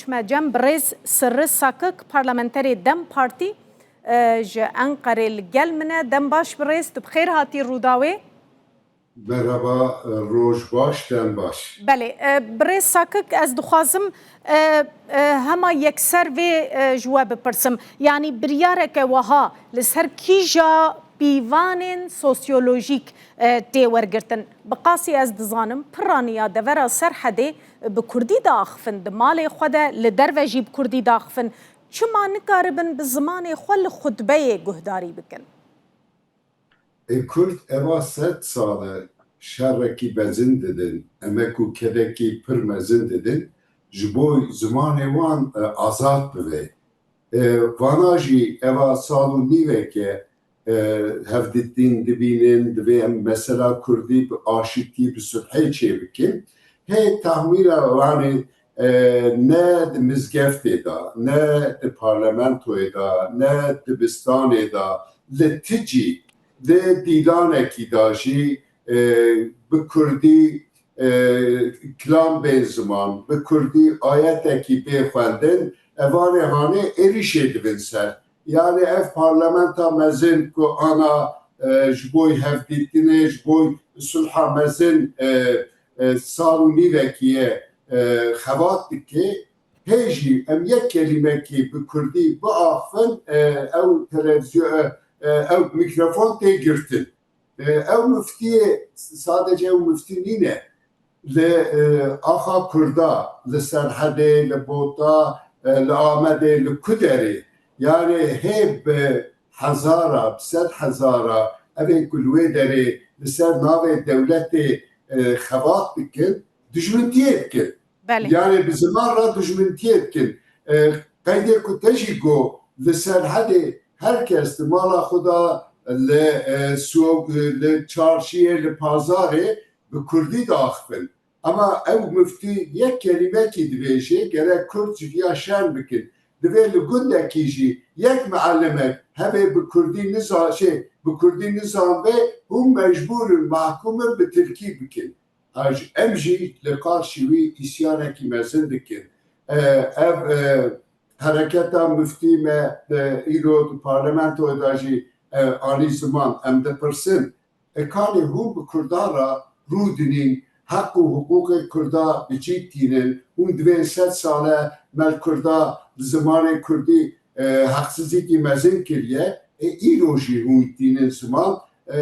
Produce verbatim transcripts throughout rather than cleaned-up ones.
Me cem birêz Sirri Sakik, parlamenterê dem Partî, e, ji Enqerê li gel min e. Dem baş birêz, tu bi xêr hatî Rûdawê. Merhaba, e, roj baş, dem baş. Belê, e, birêz Sakik, ez dixwazim, e, e, hema yekser vê, e, ji we bipirsim. Yanî biryareke wiha li ser kîja pîvanên sosyolojîk, e, tê wergirtin? Bi qasî ez dizanim, piraniya devera Serhedê bi kurdî diaxifin, di malê xwe de, li derve jî bi kurdî diaxifin. Çima nikaribin bi zimanê xwe li xutbeyê guhdarî bikin? Ê Kurd eva sed sal e şerekî mezin didin, emek û kedekî pir mezin didin, ji bo zimanê wan, e, azad bibe. E, vana jî eva sal û nîvek e, e, hevdîtin dibînin, divê em mesela Kurdî bi aşitî, bi sulhê çêbikin. Hê tahmîna wan ê, e, ne di mizgeftê de, ne di parlamentoyê de, ne dibistanê de, li ti cî, di dîlanekî de jî, e, bi Kurdî, e, kilam bên ziman, bi Kurdî ayetekî bê xwendin, evanê hanê êrîşê dibin ser. Yanî ev parlamenta mezin ku ana, e, ji bo hevdîtinê, ji bo sulha mezin, e, e, sal û nîvekî ye, e, xebat dike, hê jî em yek kelîmekî bi kurdî biaxifin, e, ew televizyon, e, e, ew mîkrofon tê girtin. E, ew miftiyê, sadece ew miftî nîne. Li, e, axa Kurda, li Serhedê, li Bota, e, li Amedê, li ku derê, yanî hê bi hezara, bi sed hezara, evên ku li wê derê li ser navê dewletê, e, xebat dikin, dijmintiyê dikin. Belê. Yanî bi ziman re dijmintiyê dikin. E, qeydê ku te jî got, li Serhedê her kes di mala xwe de, li, e, so-, li çarşiyê, li pazarê bi kurdî diaxifin. Ema ew miftî yek kelîmekî dibêje, gerek kurd ji viya şerm bikin. Divê li gundekî jî yek mialimek hebe bi kurdî niza-, şey, bi kurdî nizanbe, hûn mecbûr in, mahkûm in bi tirkî bikin. Aj-, em jî li qarşî wî îsyanekî mezin dikin. E, ev, e, hereketa miftî me, e, îro di parlamentoyê de jî, e, anî ziman, em dipirsin, e, kanê hûn bi Kurdan re rûdinîn, heq û hiqûqê Kurda bi cî tînin, hûn divên sed sal e me li Kurda, li zimanê Kurdî, e, heqsizîkî mezin kiriye, e, îro jî hûn tînin ziman. E,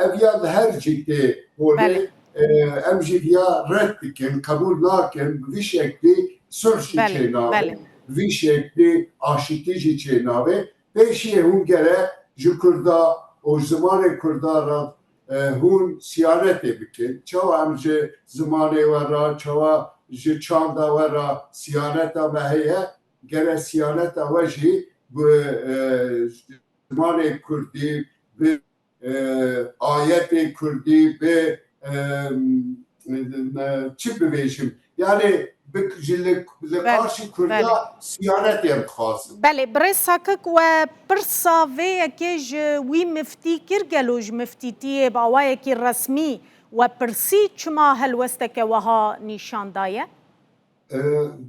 ev ya li her cî tê holê, Belê. e, em jî viya red dikin, qebûl nakin, bi vî şeklî sulh jî Belê, çênabe, belê. bi vî şeklî aşitî jî çênabe. Pêşiyê hûn gere ji Kurda û ji zimanê Kurda re, e, hûn siyanetê bikin. Çawa em ji zimanê we re, çawa ji çanda we re siyaneta me heye, gere siyaneta we jî bi, e, zimanê Kurdî, bi, e, ayetê Kurdî, bi, e, e, çi bibêjim? Yanî bi, ji li, li Belê, qarşî Kurda belê. siyanetê em dixwazin. Belê, birêz Sakik, we pirsa vê yekê ji wî miftî kir, gelo ji miftîtiyê bi awayekî resmî we pirsî, çima helwesteke wiha nîşan daye? E,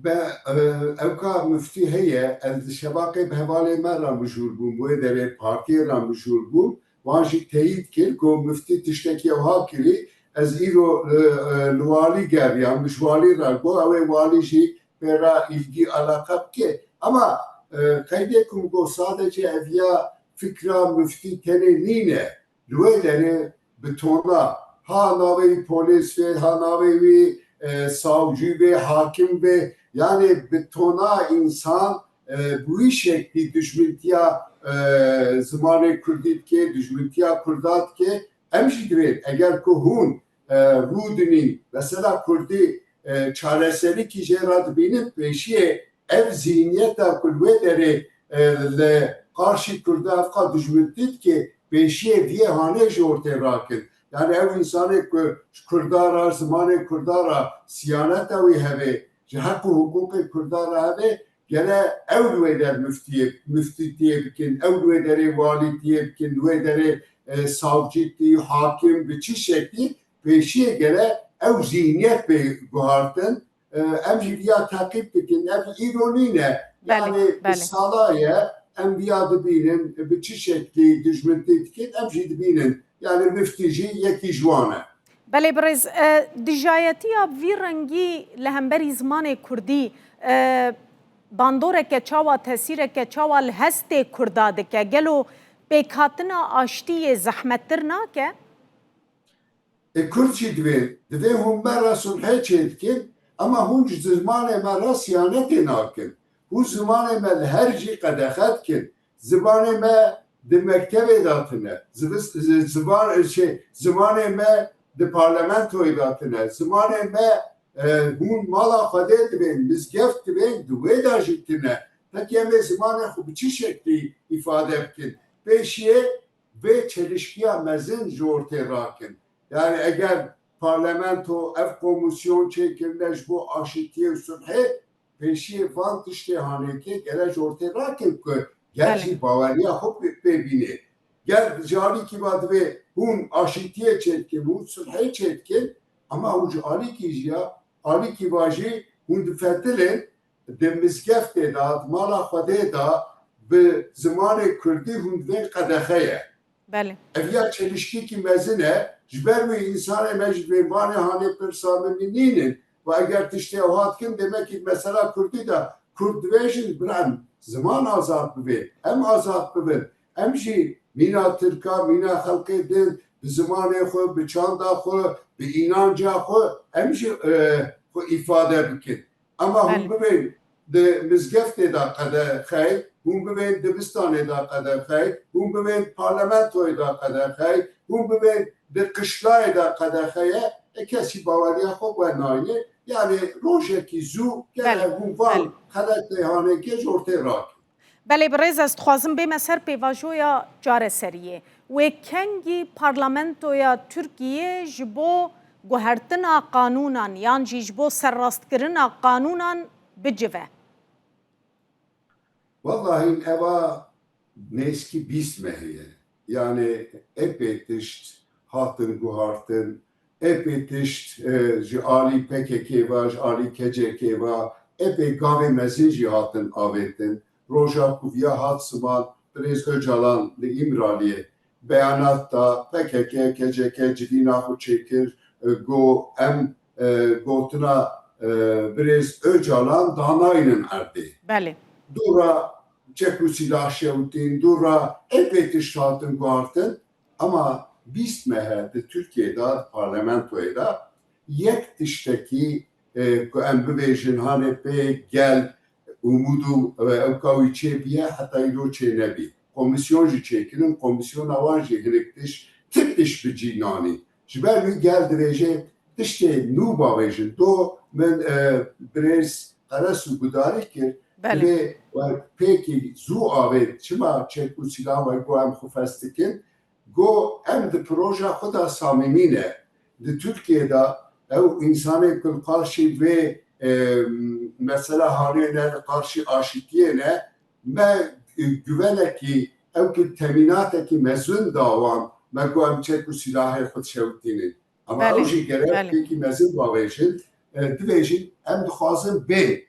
be, e, ewka miftî heye, ez di şevaqê bi hevalê me re mijûl bûm, wê derê partiyê re mijûl bûm, wan jî teyîd kir, got miftî tiştekî ewha kirî, ez îro, e, e, li walî geriyam, min ji walî re got, ew ê walî jî pê re îlgî eleqe bike. Ama, e, qeydê ku min got sadece ev ya fikra miftî tenê nîne, li wê derê bi tona, ha navê wî polîs bê, ha navê wî, e, savcî bê, hakim bê, yanî bi tona însan, e, bi wî şeklî dijmintiya, e, zimanê kurdî dike, dijmintiya kurda dike, em jî divên, eger ku hûn, e, rûdinîn, mesela kurdî, e, çareserîkî jê re dibînin, pêşiyê ev zîhniyeta ku li wê derê, e, li qarşî Kurda ev qas dijmintî dike, pêşiyê viyê hanê ji ortê rakin. Yani ew însanê ku ji Kurda re, zimanê Kurda re siyaneta wî hebe, ji heq û hiqûqê Kurda re hebe, gere ew li wê der miftiyê, miftîtiyê bikin, ew li wê derê walîtiyê bikin, li wê derê, e, savcîtî, hakim, bi çi şeklî pêşiyê gere ew zîhniyet bê guhartin, E, em jî viya teqîb dikin. Ev îro nîne. Belê, Yani belê. Sala ye, em viya dibînin, bi çi şeklî dijmintî dikin, em jî dibînin. Yani miftî jî yekî ji wan e. Belê birêz, e, dijayetiya vî rengî li hemberî zimanê kurdî, e, bandoreke çawa, tesîreke çawa li hestê kurda dike? Gelo pêkhatina aştiyê zehmettir nake? E, Kurd jî divê, divê hûn me re sulhê çêdikin, ama hûn ji zimanê me re siyanetê nakin. Hûn zimanê me li her cî qedexe dikin. Zimanê me di mektebê de tune. Zivis-, zi-, zivan-, şey, zimanê me di parlamentoyê de tune. Zimanê me, e, hûn mala Xwedê dibên, mizgeft dibên, di wê de jî tune. Peki em ê zimanê xwe bi çi şeklî îfade bikin? Pêşiyê vê çelişkiya mezin ji ortê rakin. Yani eger parlamento ev komîsyon çêkirine ji bo aşîtiyê û sulhê, pêşiyê van tiştê hanekê gele ji ortê rakin ku gel Belê. jî baweriya xwe pê, pê bînê. Gel ji alîkî va divê hûn aşîtiyê çêdikin, hûn sulhê çêdikin, ama hûn ji alîkî jî ya, alîkî va jî hûn difetilin, di mizgeftê de, di mala Xwedê de bi zimanê kurdî hûn divên qedexe ye. Belê. Ev ya çelişkîkî mezin e. Ji ber wê însanê me ji vê vanê hanê pirsa min nînin. Ve eger tiştê ew hat kin, demek ki mesela kurdî de kurd dibêjin, bira em ziman azad bibê. Em azad bibin. Em jî mîna tirka, mîna xelkê din bi zimanê xwe, bi çanda xwe, bi înanca xwe, em jî, e, xwe îfade bikin. Ama hûn Belê. bibên di mizgeftê de qedexey, hûn bibên dibistanê de qedexey, hûn bibên parlamentoyê de qedexey, hûn bibên di qişlayê de qedexeye, e, kesî baweriya xwe wernayne. Yani rojekî zû gere Belê, hûn van belê. xeletê hanekê ji ortê rakin. Belê birêz, ez dixwazim bême ser pêvajoya çareseriyê. Wê kengî parlamentoya Tirkiyê ji bo guhertina qanûnan yan jî ji bo serrastkirina qanûnan bicive? Wallahî eva nêzkî bîst mehê ye. Yani epê tişt hatin guhartin, epê tişt, e, ji alî P K K ve, ji alî K C K ve, epê gavê mezin jî hatin avêtin. Roja ku viya hat siman, birêz Ocalan li Îmraliyê beyanat da, P K K, K C K civîna xwe çêkir, e, got, em, e, gotina, e, birêz Ocalan danaynin erdê. Belê. Dûra çek û sîlah şewitîn, dûra epê tişt hatin guhartin, ama bîst mehe di Tirkiyê de, di parlamentoyê de yek tiştekî, e, ku em bibêjin hanê pê gel, umûd û, e, ewka wî çêbûye, heta îro çênebî. Komîsyon jî çêkirin, komîsyona wan jî hinek tişt, ti tişt bi cî nanî. Ji ber wî gel dibêje tiştê nû bavêjin. Do min, e, birêz Qeresu gudarî kir, Belê. divê we pêkî zû avêt, çima çek û sîlah we got em xwe fes dikin? Got, em di proja xwe de samîmî ne. Di Tirkiyê de ew însanê ku li qarşî vê, e, mesela hanê ne, li qarşî aşîtiyê ne, me, e, güvenekî, ew ki temînatekî mezin da wan, me got em çek û sîlahê xwe dişewitînin. Ama Belê, ew jî gerek belê. pêkî mezin bavêjin, e, dibêjin, em dixwazin bên.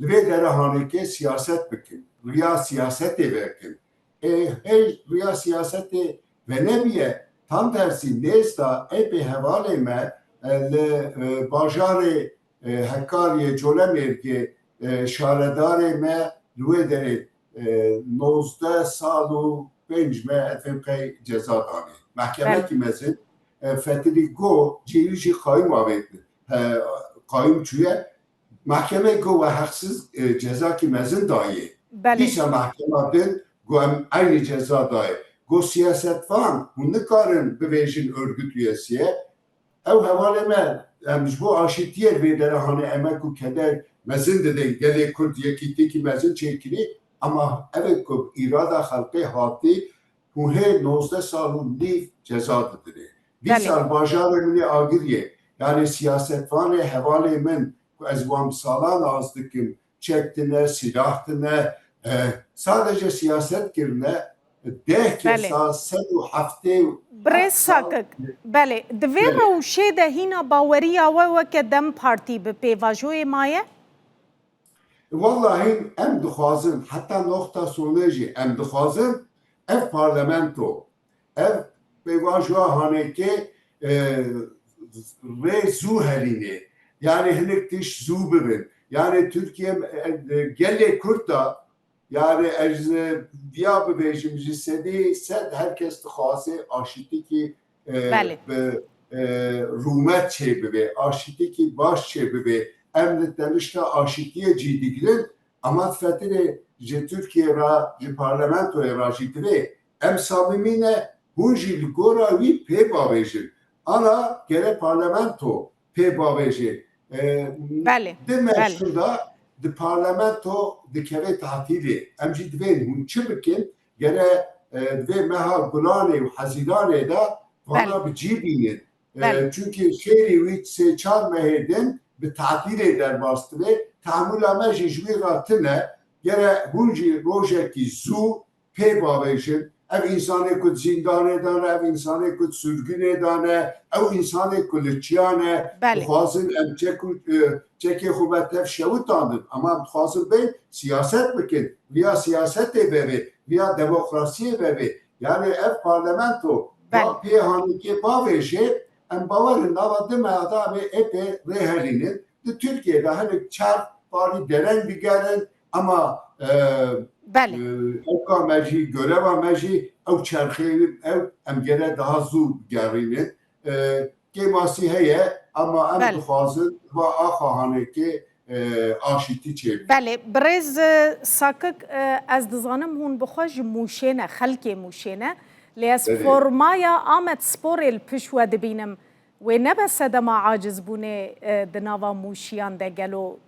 Li vê dera hanekê siyaset bikin. Riya siyasetê vekin. Ê, hey, riya siyasetê venebûye, tam tersî, nêz da ê pê hevalê me, e, li, e, bajarê, e, Hekariyê, Colemêrgê, e, şaredarê me li wê derê, e, nozdeh sal û pênc meh, ez fêm qey ceza danê. Mehkemekî Belê. mezin, e, fetilî go, cêwî jî qayûm avêtin. E, qayûm çûye, Mahkemê got we heqsiz, e, cezakî mezin dayê. Belê. Dîsa mahkema din got em eynî ceza dayê. Got siyasetvan, hûn nikarin bivêjin örgüt üyesiye. Ew hevalê me, em ji bo aşîtiyê vê dere hanê emek û keder mezin didin. Gelê Kurd yekîtîkî mezin çêkirî, ama ev e ku îrada xelkê hatî, hûn hê nozdeh sal û nîv ceza didinê. Vî Belê. sal bajarê min ê Agiriyê, yani siyasetvanê hevalê min ku ez wan bi salan az dikim, çek tine, silah tine, e, sadece siyaset kirine, deh kesa sed û heftê Birêz Sakik, belê, di vê rewşê de hîna baweriya we weke DEM Partî bi pêvajoyê maye? Wallahî em dixwazin, heta noqta sonê jî em dixwazin ev parlamento, ev pêvajoya hanekê, e, rê zû herînê. Yani hinek tişt zû bibin. Yani Tirkiye, e, gelê Kurd da, yani ez, e, viya bibêjim, ji sedî sed her kes dixwaze aşîtîkî, e, Belê. bi, e, rûmet çêbibe, aşîtîkî baş çêbibe. Em li tenişta aşîtiyê cî digirin, ama fetirê ji Tirkiye re, ji parlamentoyê re jî divê em samimî ne, hûn jî li gora wî pê bavêjin. Ana gere parlamento pê bavêjê. E, Belê, di belê. Meşûr de di parlamento dikeve tatîlê. Em jî divên hûn çi bikin? Gere, e, di vê meha Gulanê û Hezîranê de vana Belê. Bi cî bînin. E, Belê. Çunkî xêrî wî sê çar mehê din bi tatîlê derbas dibe. Tehmûla me jî ji wî re tune. Gere hûn jî rojekî zû pê bavêjin. Ev însanê ku di zîndanê de ne, ev însanê ku di sirgûnê de ne, ew însanê ku li çiya ne, Belê. Dixwazin em çek û, e, çekê xwe me tev şewitandin. Ama em dixwazin bên siyaset bikin. Viya siyasetê vevê, viya demokrasiyê vevê. Yani ev parlamento Belê. Ba pê hanekê bavêjê, em bawerin nava di meha de em ê epê rêherînin. Di Tirkiye de hinek çar parî dereng digerin, ama, e, Belê. E, ewka me jî, göreva me jî ew çerxê ew em gere daha zû bigerînin. E, kêmasî heye, ama em Belê. Dixwazin va axa hanekê, e, aşîtî çêbin. Belê, birêz, e, Sakik, e, ez dizanim hûn bi xwe ji Mûşê ne, xelkê Mûşê ne. Lê ez Belê. Formaya Amed Sporê li pişt we dibînim. Wê nebe sedema acizbûnê, e, di nava Mûşiyan de gelo?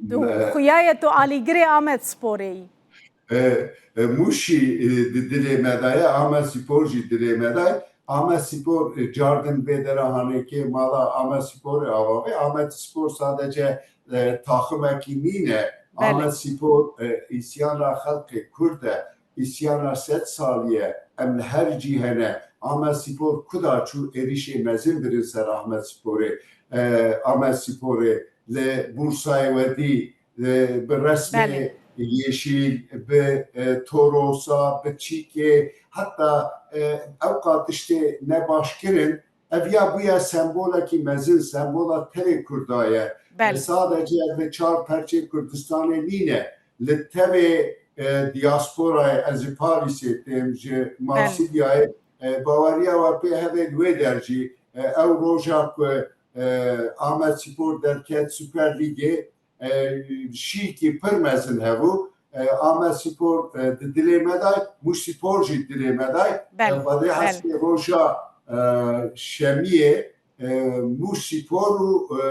Tu Me- xuyaye tu alîgirê Amed Sporê yî. E, e, Mûşî, e, di dilê me de ye, Amed Spor jî dilê me de ye. Amed Spor, e, cardin vê dera hanekê mala Amed Sporê ava vê. Amed Spor sadece, e, taximekî nîne. Belê. Amed Spor, e, îsyana xelkê Kurd e. Îsyana sed salî ye. Em li her cî hene. Amed Spor kuda çû êrîşê mezin birin ser Amed Sporê. E, Amed Sporê li Bursayê we dî, e, bi resmê Belê. Yeşîl, bi, e, Torosa, bi çîkê, heta, e, ewqa tiştê nebaş kirin, ev ya bûye sembolekî mezin, sembola tevê Kurda ye. Belê. E, sadece ev çar perçê Kurdistanê nîne. Li tevê, e, diasporayê, ez ji Parîsê têm, ji Belê. Marsilyayê, e, baweriya we pê hevê li wê der jî, e, ew roja ku, e, Amed Spor derket Süper Lîgê, e, şîkî pir mezin hebû. E, Amed Spor, e, di dilê me de, Mûş Spor jî dilê me de. Belê, E, Vadê belê. Hespê roja, e, şemiyê, e, Mûş Spor û, e,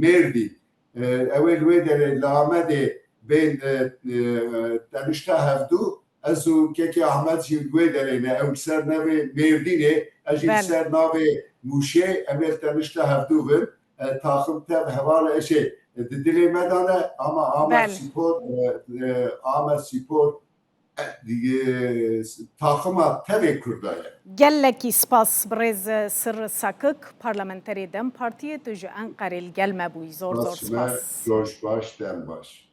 Mêrdîn. E, ew ê li wê derê li Amedê bên, e, e, tenişta hevdû. Ez û kekê Ahmed jî li wê derê ne. Ew li ser navê Mêrdînê, ez jî li Belê. Ser navê Mûşê, em ê li tenişta hevdû bin. E, taxim tev heval e, şey, e, di dilê me de ne, ama Amed Belê. Spor, e, e, Amed Spor, e, e, taxima tevê Kurda ye. Gelekî spas birêz Sir Sakik, parlamenterê DEM Partiyê, tu ji Enqerê li gel me bûyî. Zor zor Spas ji me, spas. Roj baş, dem baş.